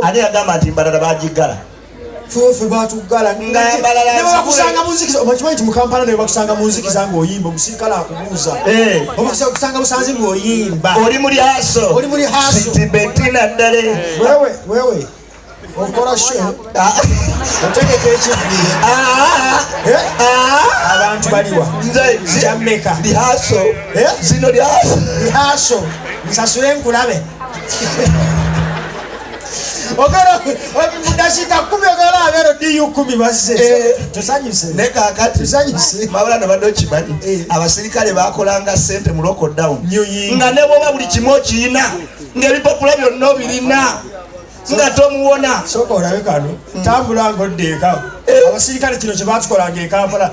Ani yagamba nti Mbarara bagiggala? Ffe batuggala. Nga Mbarara Ne bakusanga mu nzikiza, okimanyi nti mu Kampala ne bakusanga mu nzikiza ng'oyimba, omusirikale akubuuza. Obakusanga busanzi ng'oyimba. Oli mu lyaso. Oli mu lyaso. Siti Betina ddale. Wewe, wewe. Okola show. Otegeka ekivvulu. Abantu baliwa? Nze Nja mmeka? Lyaso. Eh? Zino lyaso. Lyaso. Nsasule nkulabe. Ogera mu dakiika 10 ogera abeero DU 10 bazze. Tusanyuse. Ne kaakati Tusanyuse. Mabula nobadde okimanyi abasirikale bakolanga ssente mu lockdown. Nyonyi. Nga ne bwoba buli kimu okiyina, ng'ebipapula byonna obirina, nga tomuwona. Sooka olabe kano, tambula ng'odda eka. Abasirikale kino kye baatukolanga e Kampala.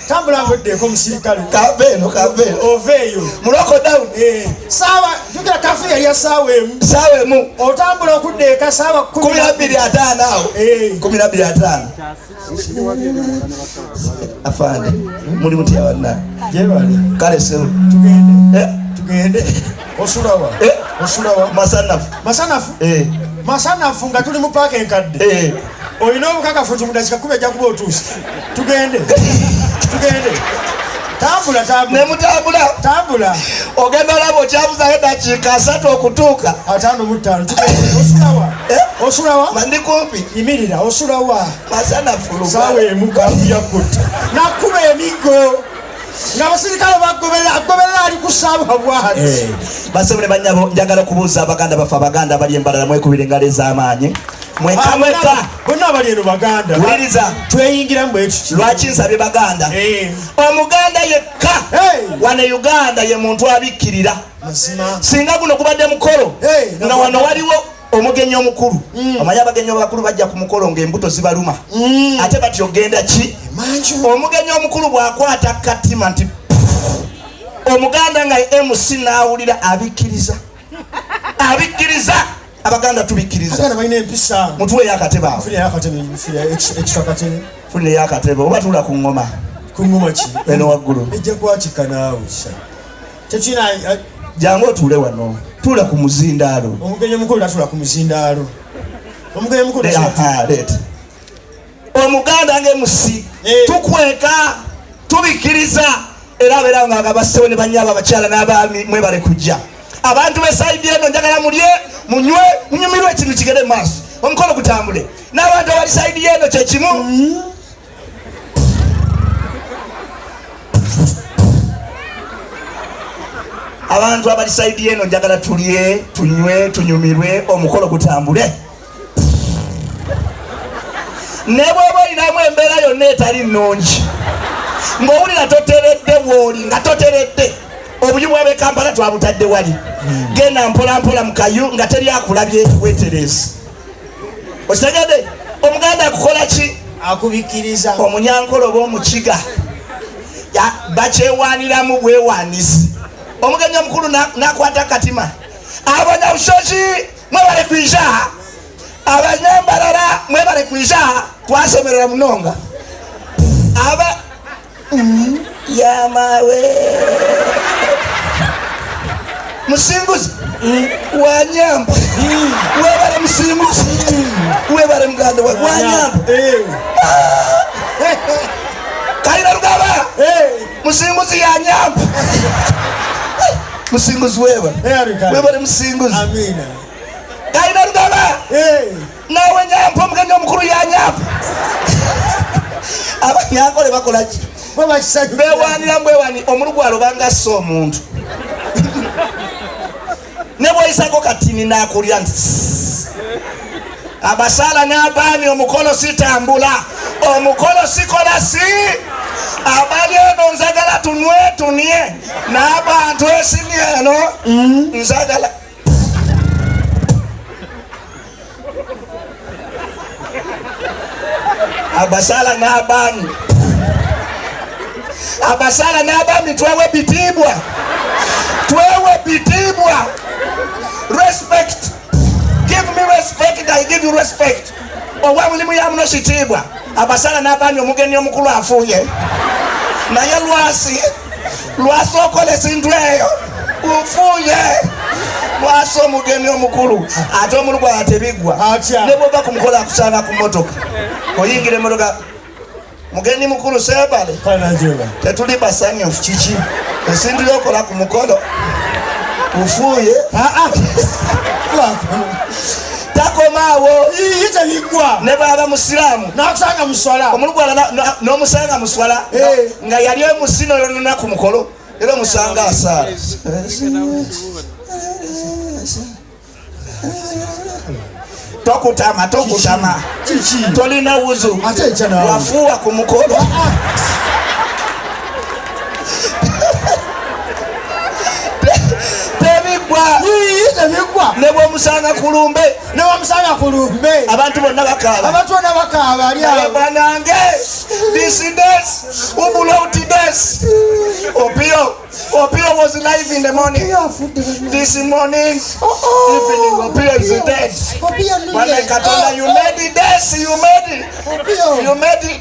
Tambula ng'odda eka omusirikale. Kava eno, kava eno. Ova eyo. Mu lockdown. Saawa, jjukira kafu yali ya ssaawa 1. Ssaawa 1. Otambula okudda eka ssaawa kumi 12:50 awo. 12:50. Afande, muli mutya banna? Gyebale. Kale ssebo. Tugende. Tugende. Osulawa? Osulawa? Masanafu. Masanafu? Masanafu nga tuli mu paaka enkadde. Olina obukakafu nti mu dakiika 10 ejja kuba otuuse. Tugende. Tugende. Tambula, tambula. Ne mutambula. Tambula. Ogenda olaba okyabuzayo dakiika 30 okutuuka. 55. Tugende. Osulawa? Osulawa? Ma ndi kumpi. Yimirira, osulawa? Masanafu luga. Saawa 1 kafu yakutta. Nakuba emiggo. Ng'abasirikale bagoberera, agoberera ali ku ssaawa bw'ati. Basebo ne bannyabo, njagala kubuuza abaganda baffe, abaganda abali e Mbarara, mwekubire engalo ez'amaanyi. Mweka, mweka. Bonna abali eno Baganda. Wuliriza. Tweyingiramu bwe tuti. Lwaki nsabye Baganda? Omuganda yekka wano e Uganda ye muntu abikkirira. Mazima. Singa guno gubadde mukolo, nga wano waliwo omugenyi omukulu. Omanyi abagenyi abakulu bajja ku mukolo ng'embuto zibaluma. Ate batyo ogenda ki? Emanju. Omugenyi omukulu bw'akwata katima nti Omuganda nga MC n'awulira abikkiriza. Abikkiriza. Abaganda tubikkiriza. Abaganda balina empisa. Mutuweeyo akatebe awo. Nfunireyo akatebe, nfunireyo extra katebe. Nfunireyo akatebe oba tuula ku ngoma. Ku ngoma ki? Eno waggulu. Ejja kwatika naawe sha. Tekirina, Jangu otuule wano. Tuula ku muzindaalo. Omugenyi omukulu tatuula ku muzindaalo. Omugenyi omukulu tatuula. Aha, leeta. Omuganda nga MC, tukweka, tubikkiriza, era abeera nga agamba ssebo ne bannyabo abakyala n'abaami mwebale kujja. Abantu b'e sayidi eno njagala mulye, munywe, munyumirwe ekintu kigende mu maaso. Omukolo gutambule. N'abantu abali sayidi eno kye kimu. Abantu abali sayidi eno njagala tulye, tunywe, tunyumirwe, omukolo gutambule. Ne bw'oba olinamu embeera yonna etali nnungi, ng'owulira toteredde w'oli, nga toteredde, obuyu bw'ab'e Kampala twabutadde wali. Genda mpola mpola mu kayu nga teri akulabye, weetereeze. Okitegedde? Omuganda akukola ki? Akubikkiriza. Omunyankole oba omukiga bakyewaaniramu bwewaanizi. Omugenyi omukulu n'akwata katima. Abanyabushoki mwebale kwija, abanyambalala mwebale kwija, twasemerera munonga. Aba yamawe musinguzi wanyamba, webale musinguzi, webale muganda wa wanyamba. Kalina Rugaba musinguzi yanyamba, musinguzi webale, webale musinguzi. Amina. Kalina Rugaba nawe nyampa, omugenyi omukulu yanyampa. Abanyankole bakola ki? Bewanira mbwewani, omulugwalo bangassa omuntu. Ne bw'oyisako katini n'akulya nti sss. Abasaala n'abaami omukolo sitambula, omukolo sikola si. Abali eno nzagala tunwe tunye n'abantu esini eno nzagala. Abasaala n'abaami, abasaala n'abaami twewe bitiibwa, twewe bitiibwa. Respect, give me respect, I give you respect. Owa mulimu ya muno kitiibwa. Abasaala n'abaami, omugenyi omukulu afuuye, naye lwasi lwasi okola ekintu eyo ufuuye. Lwasa omugeni omukulu ate omulugwala tebiggwa. Ne bwova ku mukolo akusanga ku mmotoka, oyingira emmotoka, mugeni mukulu sebale, tetuli basanyufu. Kiki? Esintu yokola ku mukolo ufuuye. Takomaawo. Tebiggwa. Ne bwaba musiraamu nakusanga muswala. Omulugwala n'omusanga muswala nga yali emusino yonona ku mukolo, era omusanga asaala. Tokutama, tokutama. Kiki? Tolina wuzu. Ate ekya naawe. Wafuuwa ku mukolo. Tebiggwa. Tebiggwa. Ne bwomusanga ku lumbe. Ne wamusanga ku lumbe. Abantu bonna bakaaba. Abantu bonna bakaaba, ali awo. Banange, this is ubulauti des Opio. Opio was live in the morning. This morning, evening, Opio is dead. Bwana Katonda, you made it this, you made it. You made it.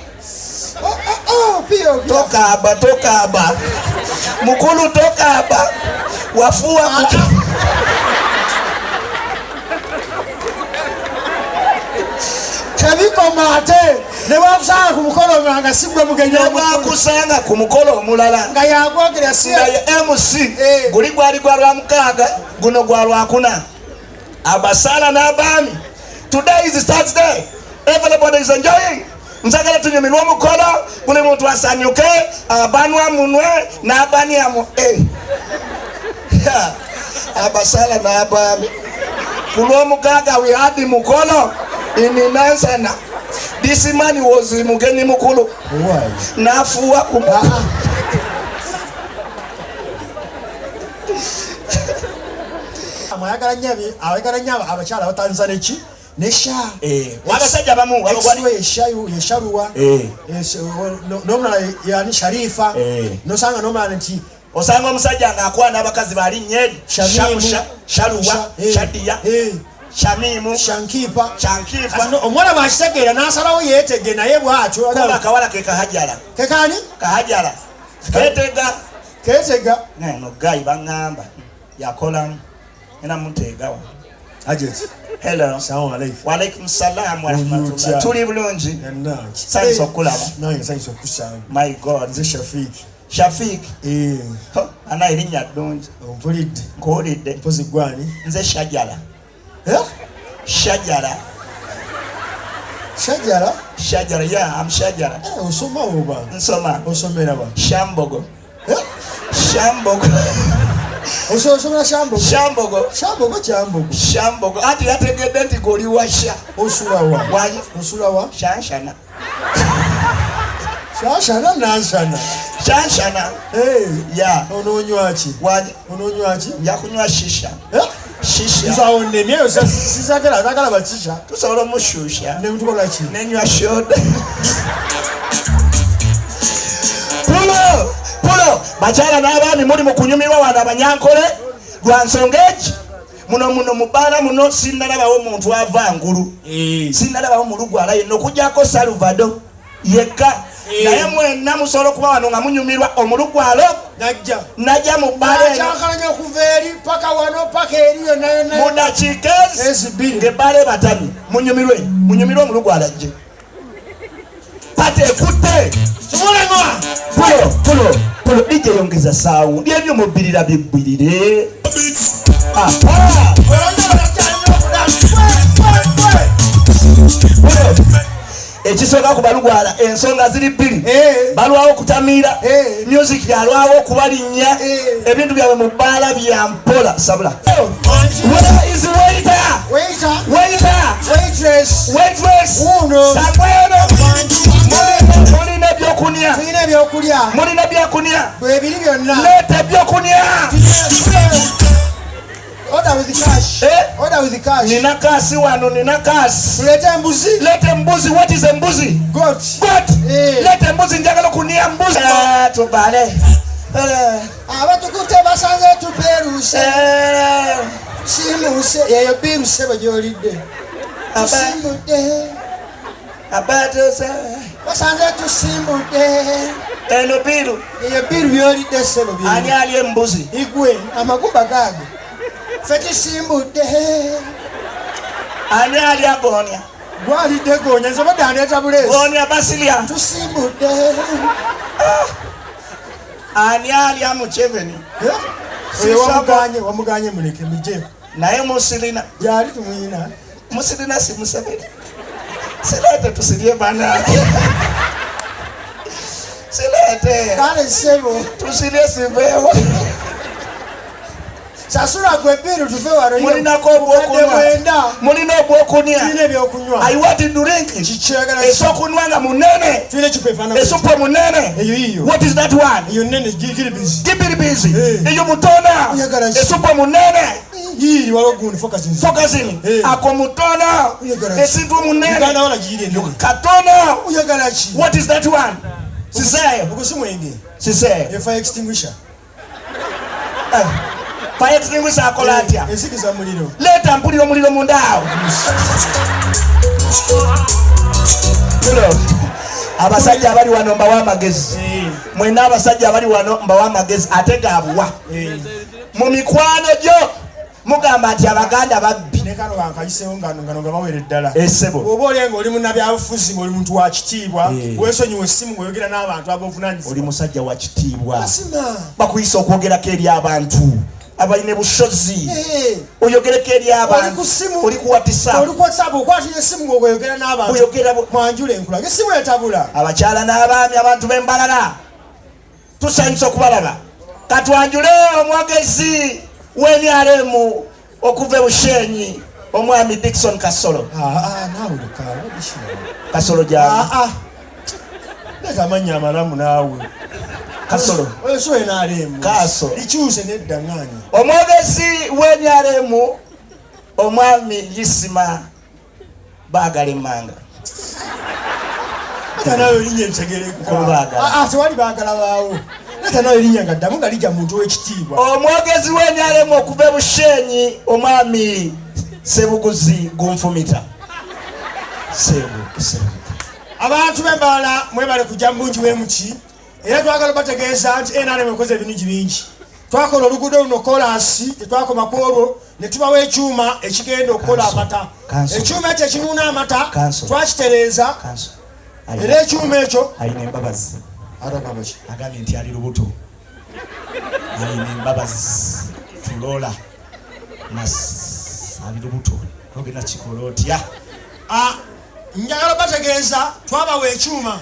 Tokaaba, tokaaba. Mukulu tokaaba. Wafuwa ku. Tebikoma, ate ne bwakusanga ku mukolo nga si gwe mugenyi Ne omukulu. bwakusanga ku mukolo omulala nga yagwogera si nga ye MC. Eh. Guli gwali gwa Lwamukaaga, guno gwa Lwakuna. Abasaala n'abaami, today is Saturday, everybody is enjoying. Njagala tunyumirwe omukolo, buli muntu asanyuke, abanwa munwe n'abaniamu. Eh. Yeah. Abasaala n'abaami, ku Lwomukaaga we had mukolo in Nansana. This man was mugenyi mukulu, n'afuuwa ku mukolo. Ayagala nnyo abakyala abatandisa neki nesha. Eh, abasajja bamu Yesharuwa. Eh. N'omulala yani Sharifa. Eh. Nosanga n'omulala nti Osanga omusajja ng'akwana abakazi balinnya eri. Shamimu. Shaluwa, Shadiya, Shamimu, Shankipa. Shankifa. Kati omuwala bwakitegeera n'asalawo yeetege naye bw'atyo. Kuba akawala ke Kahajala. Kekaani? Kahajala ketega. Keetega. No guy baŋŋamba yakolamu era muteegawa. Hajati. Hello. Salamu alaikum. Walaikum salam warahmatullah. Otya? Tuli bulungi. Nsanyuse okukulaba. Nange nsanyuse okukusanga. My God. Nze Shafik. Shafik. Eh, Ho, ana erinnya ddungi. Ompulidde? Nkuwulidde. Mpozi gwani? Nze Shajala. Eh? Shajala. Shajala? Shajala, yeah, I'm Shajala. Eh, osoma oba? Nsoma. Osomera wa? Shambogo. Eh? Shambogo. Osomera Shambogo? Shambogo. Shambogo, Kyambogo. Shambogo. Anti yategedde nti goli washa. Osula wa? Wanyi? Osula wa? Shanshana. Shashana nanshana. Shanshana. Eh, Yeah. onoonywa ki? Wanyi? Onoonywa ki? Nja kunywa shisha. Eh? Shisha. Nze awo nnemye, sizagala sagala bakisha. Tusobola omushusha. Ne mutukola ki? Nenywa soda. Pulo, pulo. Bakyala n'abaami, muli mu kunyumirwa wano Abanyankole lwa nsonga egi. Muno muno mu bbaala muno sinnalabawo muntu ava ngulu. Sinnalabawo mulugwala yenna okuggyako Salvado yekka. Naye mwenna musobola okuba wano nga munyumirwa omulugwalo Najja. najja mu bbaala eno Nakyankalanya okuva eri paka wano paka eri yonna yonna. Mu dakiika ezi Ezi 2. ng'ebbaala ebatamye. Munyumirwe, munyumirwe, omulugwala ajje. Pate ekutte. Kimulemwa. Pulo, pulo, pulo. DJ, yongeza sound, ebyo mubbirira bibbirire. Aha. Pulo. Ekisooka ku balugwala, ensonga ziri bbiri. Eh. Balwawo okutamiira. Eh. Music yalwawo okubalinnya. Eh. Ebintu byabwe mu bbaala bya mpola. Sabula, where is waiter? Waiter. Waiter. Waitress. Waitress. Wuuno. Samwero, mulina ebyokunya? Tulina ebyokulya. Mulina byakunya? Bwebiri byonna. Leeta ebyokunya. Order with cash. Eh? Order with cash. Nina cash wano, nina cash. Tuleete embuzi. Leeta embuzi. What is embuzi? Goat. Goat. Eh. Leeta embuzi, njagala okunia mbuzi. Ah, tubale. Eh, Abatukute basanze tupeeruse. Eh, Tusiimuse. Yeyo biru ssebo gy'olidde. Tusimbudde. Abatuse. Basanze tusimbudde. Eno biru? Eyo biru by'olidde ssebo. Ani Byeri. ali embuzi? Igwe amagumba gaago. Ffe tusimbudde. Ani alya goonya? Gwalidde goonya, nze obadde andeeta buleesi. Goonya basilya. Tusimbudde. Ani alya Mukyeveni? Oyo wamuganye, wamuganye muleke mujje. Naye musirina. Gyali tumuyina. Musirina si Museveni. Sireete tusirye banange. Sireete. Kale ssebo. Tusirye siveewo. Sasula gwe biru tuve wano. Mulinako obwokunywa. Mulina obwokunywa. Tulina ebyokunywa. I want to drink. Kikyagala. Esyokunywa nga munene. Tulina ecupa efaanana. Esupu munene. Eyo yiyo. What is that one? Eyo nene giribizi. Gibiribizi. Eyo mutona. Oyagala ki? Esupu munene. Yiri waliwo gundi focus nzi. Focusing. Eh. Ako mutono. Oyagala ki? Esintu munene. Uganda wala giyiri ennene. Katono. Oyagala ki? What is that one? Siseeyo. Ogwo si mwenge. Siseeyo. Eyo fire extinguisher. Fire extinguisher akola atya? Enzikiza muliro. Leeta mpulira omuliro munda awo. Abasajja abali wano mbawa amagezi. Mwenna abasajja abali wano mbawa amagezi ate gaabuwa. Mu mikwano gyo mugamba nti Abaganda babbi. Ne kano bankayiseewo ngano ngano nga bawera eddala. Essebo. Bw'oba oli nga oli munnabyabufuzi ng'oli muntu wa kitiibwa, weesonyiwe essimu ng'oyogera n'abantu ab'obuvunaanyizibwa. Oli musajja wa kitiibwa. Mazima. Bakuyisa okwogerako eri abantu abalina busozi. Oyogereko eri abantu. Oli ku ssimu. Oli ku WhatsApp. Oli ku WhatsApp, okwatira essimu ng'oyogera n'abantu. Oyogera mwanjule enkulaga. Essimu etabula. Abakyala n'abaami, abantu b'embalala. Tusanyusa okubalaba. Katwanjule omwogezi w'NRM okuva e Bushenyi, omwami Dickson Kasolo. Naawe leka, Kasolo gy'ali. Leeta amannya amalamu naawe. Kasolo. Oyo si NRM. Kaso. Likyuse nedda ŋŋaanyi. Omwogezi w'NRM omwami Isima Baagala Emmanga. Leeta naawe erinnya entegereka. Mukulu Baagala. Tewali baagala baawo. Leeta naawe erinnya nga ddamu nga lijja muntu w'ekitiibwa. Omwogezi w'NRM okuva e Bushenyi omwami Sebuguzi Gunfumita. Sebu, Sebu. Abantu b'Embalala mwebale kujja mu bungi bw'emuki. Era twagala bategeeza nti NRM ekoze ebintu bingi. Twakola oluguudo luno koolaasi, tetwakoma ku olwo, ne tubawa ekyuma ekigenda okukola amata. Ekyuma ekyo ekinuuna amata twakitereeza. Era ekyuma ekyo alina embabazi. Atagamba ki? Agambye nti ali lubuto. Alina embabazi. Fulola. Mas ali lubuto. Ogenda kikola otya? Njagala bategeeza twabawa ekyuma.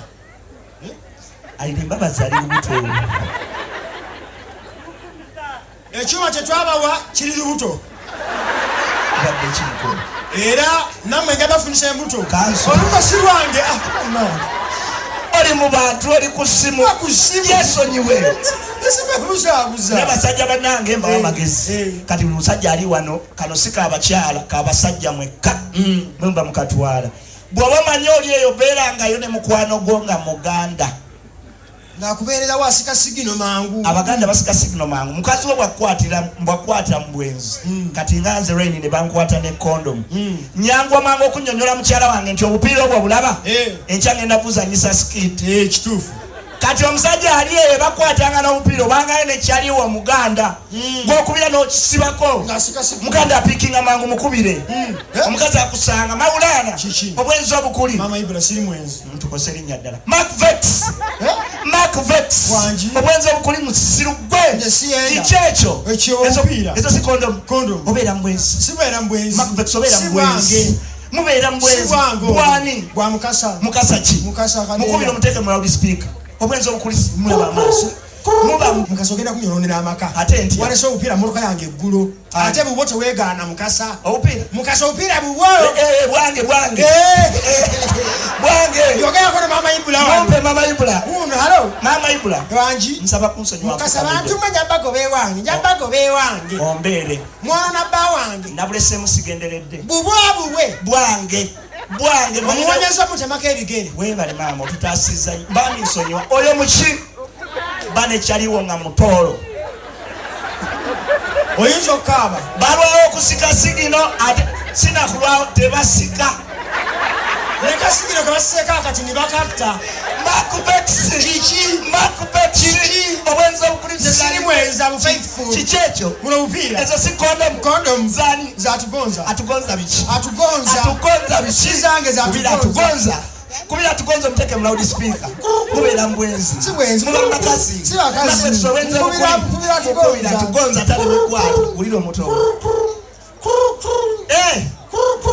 Alina embabazi ali lubuto. Ekyuma kye twabawa kiri lubuto. Kibadde kimukulu. Era nammwe nja bafunisa embuto. Kanso. Olubuto si lwange. Oli mu bantu, oli ku ssimu. Oli ku ssimu. Yeesonyiwe. Essimu ebuzaabuza. N'abasajja bannange mbawa amagezi. Kati buli musajja ali wano, kano si ka bakyala, ka basajja mwekka. Mwe muba mukatwala. Bw'oba omanyi oli eyo, beerangayo ne mukwano gwo nga Muganda. Ng'akubeererawo asika sigino mangu. Abaganda basika sigino mangu. Mukazi we bw'akwatira mu bwenzi. Kati nga nze Rain ne bankwata ne condom. Nyangwa mangu okunnyonnyola mukyala wange nti obupiira obwo bulaba. Enkya ngenda kuzannyisa skit. Kituufu. Kati omusajja ali eyo bakwatanga n'obupiira obangayo ne kyaliwo Omuganda. Gw'okubira n'okisibako. Ng'asika sigino. Muganda apiikinga mangu mukubire. Omukazi akusanga Maulana. Kiki? Obwenzi obukuli. Maama Ibra siri mwenzi. Ntukose erinnya ddala. Mark Vex. Mark Vex. Wangi. Obwenzi obukuli musiru gwe. Nze siyenda. Kiki ekyo? Ekyo obupiira. Ezo si condom. Condom. Obeera mu bwenzi. Sibeera mu bwenzi. Mark Vex obeera mu Si bwenzi. bwange. Mubeera mu bwenzi. Si bwange obwo. Bwani? Bwa Mukasa. Mukasa ki? Mukasa Kadeera. Mukubire omuteeke mu loud speaker. Obwenzi obukuli mulaba amaaso. Muba Mukasa ogenda kunyolonera amaka. Ate ntya? Walese obupiira mu mmotoka yange eggulo. Ate bubwo teweegaana Mukasa. Obupiira? Mukasa obupiira bubwo. Bwange, bwange. Bwange. Yogerako ne Maama Ibula wano. Mumpe Maama Ibula. Wuuno, halo. Maama Ibula. Wangi. Nsaba kunsonyiwa. Mukasa bantuma nja bagoba ewange, nja bagoba ewange. Ombeere. Mwana bba wange. Nabuleseemu sigenderedde. Bubwo bubwe. Bwange. Bwange. Omuwonyeza mutemako ebigere. Weebale maama, otutaasizza. Bambi nsonyiwa. Oyo muki? Bane kyaliwo nga mutoolo. Oyinza okukaaba. Balwawo okusika sigino ate sinakulwawo tebasika. Leka sigino ke basseeko akati ne bakatta. Makubex. Kiki? Makubex. Kiki? Obwenzi obukuliriza. Siri mwenzi, I'm faithful. Kiki ekyo? Buno obupiira. Ezo si kondomu. Kondomu. Zani? Zatugonza. Atugonza biki? Atugonza. Atugonza biki? Si zange Kubira zatugonza. atugonza. Kubira atugonza omuteeke mu loud speaker. Mubeera mu bwenzi. Si bwenzi. Muba mu bakazi. Si bakazi. Makubex obwenzi Kubira- obukuli. kubira atugonza. Kubira atugonza atali mukwano. Wulira omuto. Eh!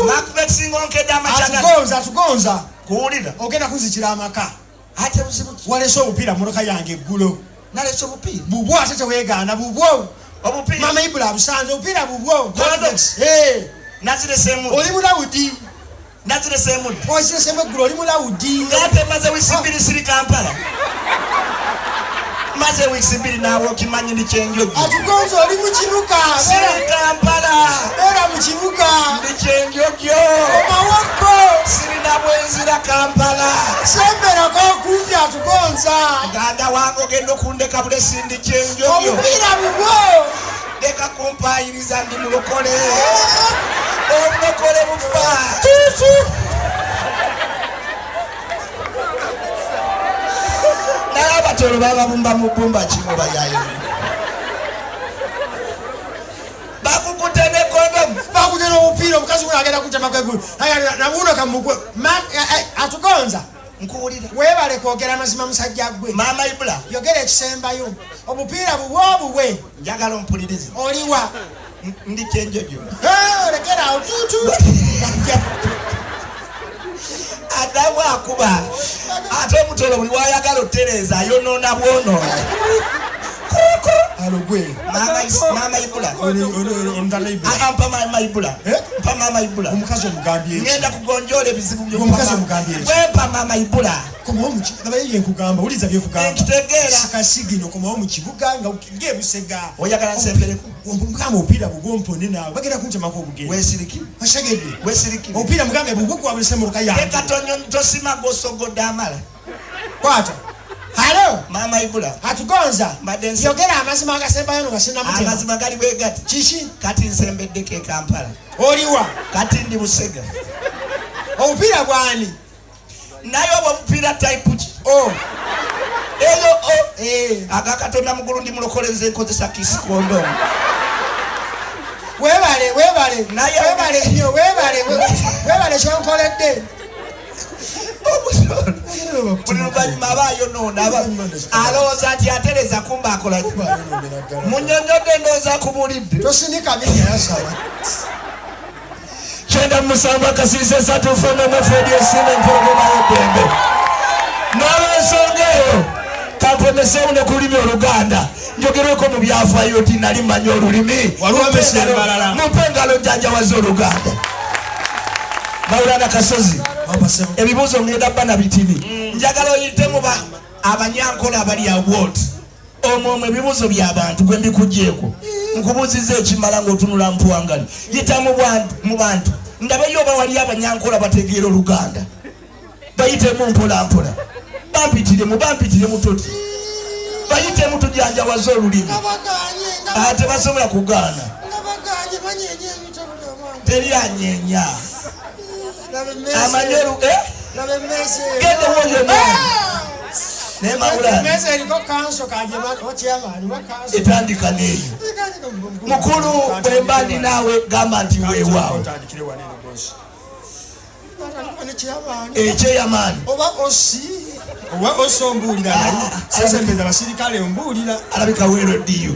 Makubex ng'onkedde amakya gano. Atugonza, atugonza. Kuwulira. Ogenda kunzikira amaka. Ate buzibu ki? Walese obupiira mu mmotoka yange eggulo. Nalese obupiira. Bubwo ate teweegaana bubwo. Obupiira. Mama Ibula abusanze obupiira bubwo. Condoms. Eh, Nazireseemu. oli mulawudi. Nazireseemu. Oziresemu eggulo oli mulawudi. Ngate maze wiiki bbiri siri Kampala. Maze wiiki bbiri naawe okimanyi ndi kyenjojo. Atugonza oli mu kibuga. Siri Kampala. Beera mu kibuga. Ndi kyenjojo. Omawokko. Sirina bwenzira Kampala. Semberako okumpi atugonza. Muganda wange ogenda okundeka bulesi ndi kyenjojo. Obupiira bubwo. Leka kumpaayiriza ndi mulokole. Obulokole bufa. Naye abatolo bababumba mu bbumba kimu bayaye. Bakukute ne kondomu. Bakute n'obupiira omukazi guno agenda kutemako eggulu. Nabuuno kamugwe. Atugonza. Nkuwulira. Weebale kwogera mazima musajja gwe. Maama Ibula. Yogera ekisembayo. Obupiira bubwo obuwe. Njagala ompulirize. Oliwa. Ndi kyenjojo. Lekera awo tutu. Adamu akuba. Ate omutolo buli wayagala otereeza ayonoona bwonoona. Alogwe. Maama Ibula. Ono Ibula. Mpa maama Ibula. Mpa maama Ibula. Omukazi omugambye eki? Ngenda kugonjoola ebizibu byo. Omukazi omugambye eki? Wempa maama Ibula. Komawo mu kibuga naye ye nkugamba, wuliriza bye nkugamba. Nkitegeera. Sikasigino komawo mu kibuga nga ng'ebusega. Oyagala nsembereko? Mugamba obupiira bugwo mpone naawe. Bagenda kuntemako obugere. Weesiriki. Oshegedde. Weesiriki. Obupiira mugambe bugwo gwa buli ssemmotoka yange. Leka tosima gw'osogodde amala. Kwata. Halo. Maama Ibula. Atugonza. Mbadde nse- Yogera amazima agasembayo nga sinnamutema. Amazima gali bwe gati. Kiki? Kati nsembeddeko e Kampala. Oliwa? Kati ndi Busega. Obupiira bwani? Naye obwo obupiira type ki? O. Eyo o. Eh. Aga Katonda mugulu ndi mulokole nze nkozesa kiss condom. Weebale, weebale. Naye Weebale nnyo, weebale, weebale kyonkoledde. Buli luvannyuma aba ayonoona, aba alowooza nti atereza kumba akola ki? Munnyonnyodde ndowooza akubuulidde. Tosindika binnya yasaba. 97 akasirise esatu fm Fred Esiima empologoma y'eddembe. N'olwensonga eyo kampomeseewo ne ku lulimi Oluganda njogerweko mu byafaayo nti nali mmanyi olulimi. Waliwo emesi embalala. Mumpe engalo njjanjawaze Oluganda. Maulana Kasozi, ebibuuzo ngenda bba na bitini. Njagala oyitemu abanyankola abali awo omwo omwo ebibuuzo by'abantu gwe mbikuggyeeko. Nkubuuzizza ekimala ng'otunula mpuwangali. Yita mu bantu ndabeyo oba wali abanyankola bategeera Oluganda. Bayitemu mpola mpola. Bampitiremu, bampitiremu toti. Bayitemu tujanjawaze olulimi. Ate basobola kugaana. Teri anyeenya. Amanyi Genda woyo omwana. Naye Maulana. Emmeeza eriko kanso kanje okyamaani oba kanso. Etandika n'eyo. Mukulu bwe mba ndi naawe gamba nti weewaawo. Otandikire wano eno bosi. Atandika ne kyamaani. Ekyeyamaani. Oba osi. Oba osi ombuulira naye. Sesembeza abasirikale ombuulira. Alabika weero ddiyo.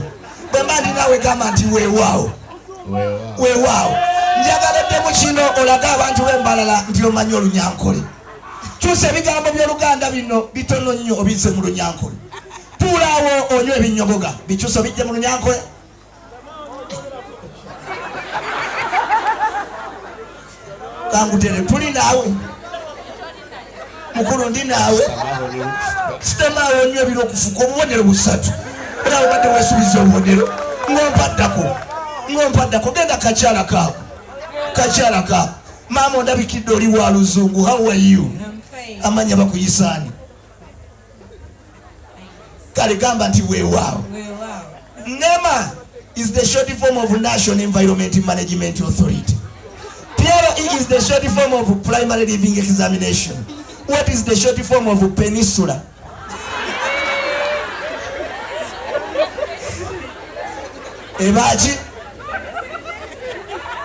Bwe mba ndi naawe gamba nti weewaawo. Weewaawo. Njagala ddemu kino olage abantu b'embalala nti omanyi Olunyankole. Kyusa ebigambo by'Oluganda bino bitono nnyo obizze mu Lunyankole. Tuulaawo onywe ebinyogoga bikyuse obijje mu Lunyankole. Kangutere tuli naawe. Mukulu ndi naawe. Sitemaawo onywe ebiro okufuka obubonero busatu. Era obadde weesuubiza obubonero. Ng'ompaddako. Ng'ompaddako. Genda kakyala kaako. Kakyala kaako. Maama ondabikidde oli wa luzungu. How are you? I'm fine. Amanya bakuyisaani. Kale gamba nti weewaawo. Weewaawo. NEMA is the short form of National Environment Management Authority. PLE is the short form of primary living examination. What is the short form of peninsula? Ebaki?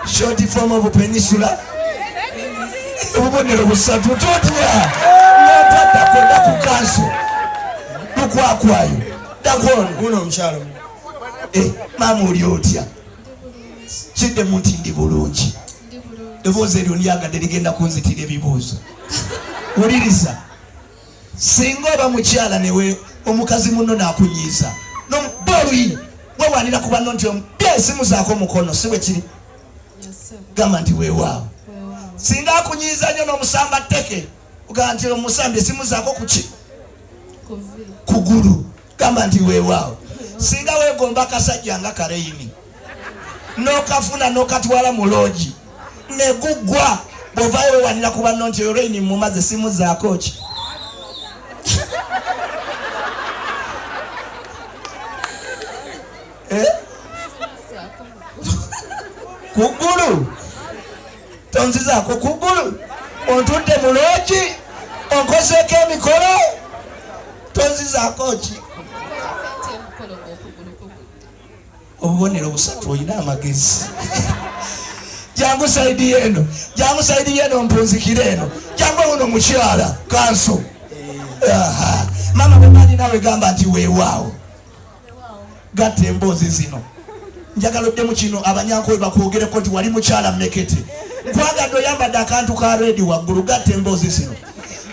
Short form of peninsula. Obubonero busatu totya. Notata kwenda ku kanso. Lukwakwayo. Dakono. Guno omukyalo. Eh, maama oli otya? Kiddemu nti ndi bulungi. Eddoboozi eryo ndyagadde ligenda kunzitira ebibuuzo. Wuliriza, singa oba mukyala newe omukazi munno n'akunyiiza nomuba oluyi, wewanira ku banno nti omubye esimu zaako omukono, si bwe kiri? Gamba nti weewaawo. Singa akunyiiza nnyo n'omusamba tteke, ogamba nti omusambye esimu zaako kuki? Kugulu. Gamba nti weewaawo. Singa weegomba akasajja nga kareyini n'okafuna n'okatwala mu loogi ne guggwa, bw'ovaayo weewanira ku banno nti oyo reyini mumaze simu zaako ki? Eh? Kugulu tonzizaako kugulu, ontudde mu loogi onkozeeko emikolo, tonzizaako ki? Obubonero busatu, olina amagezi. Jangu saidi eno, jangu saidi eno, mpunzikire eno, jangu uno mukyala kanso. Mama bwebali nawe gamba nti weewaawo. Gatta emboozi zino, njagala oddemu kino abanyankowe bakwogereko nti wali mukyala mmekete, nkwagadde oyambadde akantu ka redi waggulu. Gatta emboozi zino.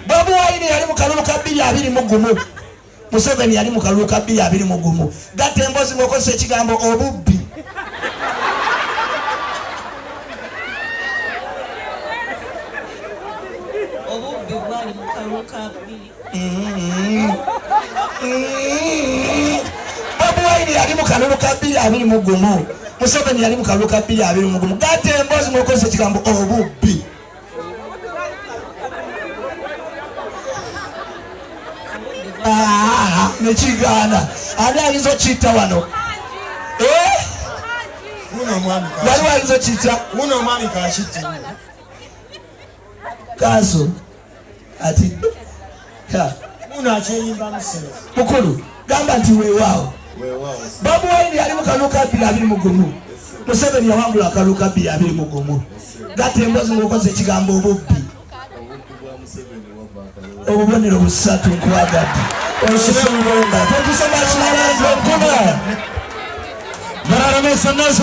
Bobi Wine yali mu kalulu ka 2021, Museveni yali mu kalulu ka 2021. Gatta emboozi ng'okozesa ekigambo obubbi. Obubbi bwali mu kalulu ka bbiri. Bobi Wine yali mu kalulu ka 2021, Museveni yali mu kalulu ka 2021. Gatta emboozi ng'okozesa ekigambo obubbi. Nekigaana. Ani ayinza okitta wano? Waliwo ayinza okitta? Wuno omwami kakitte. Kanso ati wuno akyeyimbamu ssebo. Mukulu gamba nti weewaawo. Bobi Wine yali mu kalulu ka 2021, Museveni yawangula akalulu ka 2021. Gatta emboozi ng'okozesa ekigambo obubbi. Obubonero busatu, nkwagadde. Thank you so much, Nara. Barara, make some noise.